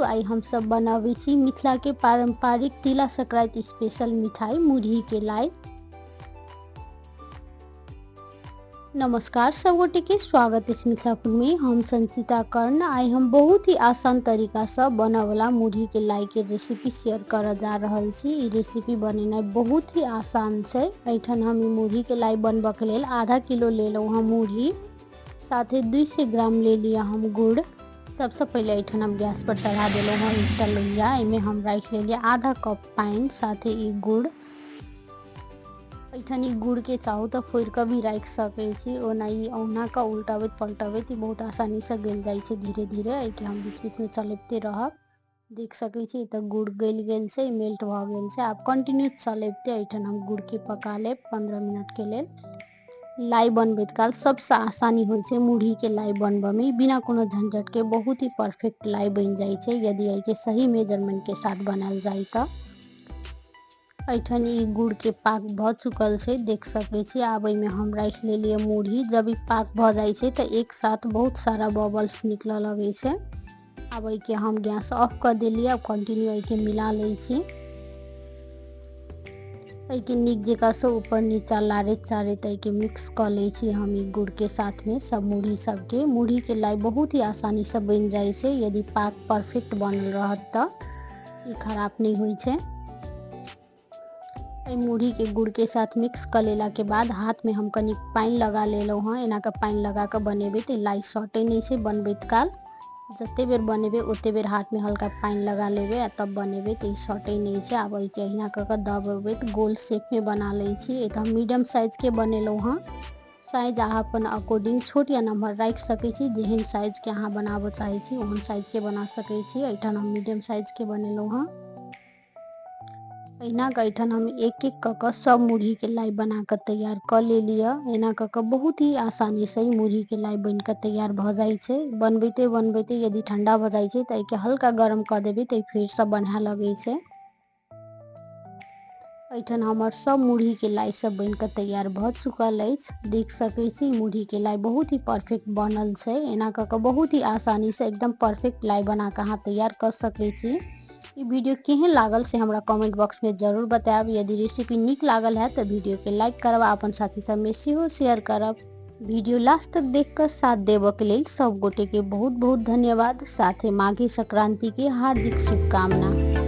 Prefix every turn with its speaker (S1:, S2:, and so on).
S1: आइ हम सब बनाबै छी मिथिला के पारंपरिक तिला संक्रांति स्पेशल मिठाई मुरही के लाई। नमस्कार सब गोटे के स्वागत अछि मिथिला फूड में। हम संचिता कर्ण। आइ हम बहुत ही आसान तरीका से बनऽ वाला मुरही के लाई के रेसिपी शेयर करऽ जा रहल छी। ई रेसिपी बनेनाइ बहुत ही आसान छै। एहिठाम हम ई मुरही के लाई बनबऽ के लेल आधा किलो लेलहुँ हम मुरही, साथे 200 ग्राम ले लिअ हम गुड़। सबसँ पहिले एहिठाम हम गैस पर चढ़ा देलहुँ हँ एकटा लोहिया। एहिमे हम राखि लेलियै आधा कप पानि, साथे ई गुड़। एहिठाम ई गुड़के चाहू तऽ फोड़ि कऽ भी राखि सकै छी, ओना ई औना कऽ उल्टबैत पलटबैत ई बहुत आसानीसँ गलि जाइ छै धीरे धीरे। एहिके हम बीच बीचमे चलबिते रहब। देख सकै छी एतऽ गुड़ गलि गेल छै, मेल्ट भऽ गेल छै। आब कंटिन्यू चलबिते एहिठाम हम गुड़के पका लेब 15 मिनटके लेल। लाई बनबैत काल सबसँ आसानी होइ छै मुरहीके लाई बनबऽमे, बिना कोनो झंझटके बहुत ही परफेक्ट लाई बनि जाइ छै यदि एहिके सही मेजरमेंटके साथ बनायल जाइ तऽ। एहिठाम ई गुड़के पाक भऽ चुकल छै, देख सकै छी। आब एहिमे हम राखि लेलियै मुरही। जब ई पाक भऽ जाइ छै तऽ एक साथ बहुत सारा बबल्स निकलऽ लगै छै। आब एहिके हम गैस ऑफ कऽ देलियै। आब कंटिन्यू एहिके मिला लै छी। एहिके नीक जकाँसँ ऊपर नीचा लारैत चारैत एहिके मिक्स कऽ लै छी हम ई गुड़के साथमे सब मुरही सबके। मुरहीके लाई बहुत ही आसानीसँ बनि जाइ छै यदि पाक परफेक्ट बनल रहत तऽ ई खराब नहि होइ छै। एहि मुरहीके गुड़के साथ मिक्स कऽ लेलाके बाद हाथमे हम कनि पानि लगा लेलहुँ हँ। एना कऽ पानि लगा कऽ बनेबै तऽ लाई सटै नहि छै बनबैत काल। जते बेर बनेबै ओते बेर हाथमे हल्का पानि लगा लेबै आ तब बनेबै तऽ ई सटै नहि छै। आब एहिके अहिना कऽ कऽ दबबैत गोल शेपमे बना लै छी। एतऽ हम मीडियम साइजके बनेलहुँ हँ। साइज अहाँ अपन अकॉर्डिंग छोट या नम्हर राखि सकै छी, जेहन साइजके अहाँ बनाबऽ चाहै छी ओहन साइजके बना सकै छी। एहिठाम हम मीडियम साइजके बनेलहुँ हँ। एहिना कऽ एहिठाम हम एक एक कऽ कऽ सब मुरहीके लाई बना कऽ तैयार कऽ लेलियै। एना कऽ कऽ बहुत ही आसानीसँ ई मुरहीके लाई बनि कऽ तैयार भऽ जाइ छै। बनबैते बनबैते यदि ठण्डा भऽ जाइ छै तऽ एहिके हल्का गरम कऽ देबै तऽ ई फेरसँ बन्हाए लगै छै। एहिठाम हमर सब मुरहीके लाई सब बनि कऽ तैयार भऽ चुकल अछि। देख सकै छी मुरहीके लाई बहुत ही परफेक्ट बनल छै। एना कऽ कऽ बहुत ही आसानीसँ एकदम परफेक्ट लाई बना कऽ अहाँ तैयार कऽ सकै छी। ई वीडियो केहन लागल से हमरा कमेंट बॉक्स में जरूर बतायब। यदि रेसिपी नीक लागल है तऽ वीडियो के लाइक करब आ अपन साथी सब में सेहो शेयर करब। वीडियो लास्ट तक देख कऽ साथ देबऽ के लेल सब गोटे के बहुत बहुत धन्यवाद। साथे माघी संक्रांति के हार्दिक शुभकामना।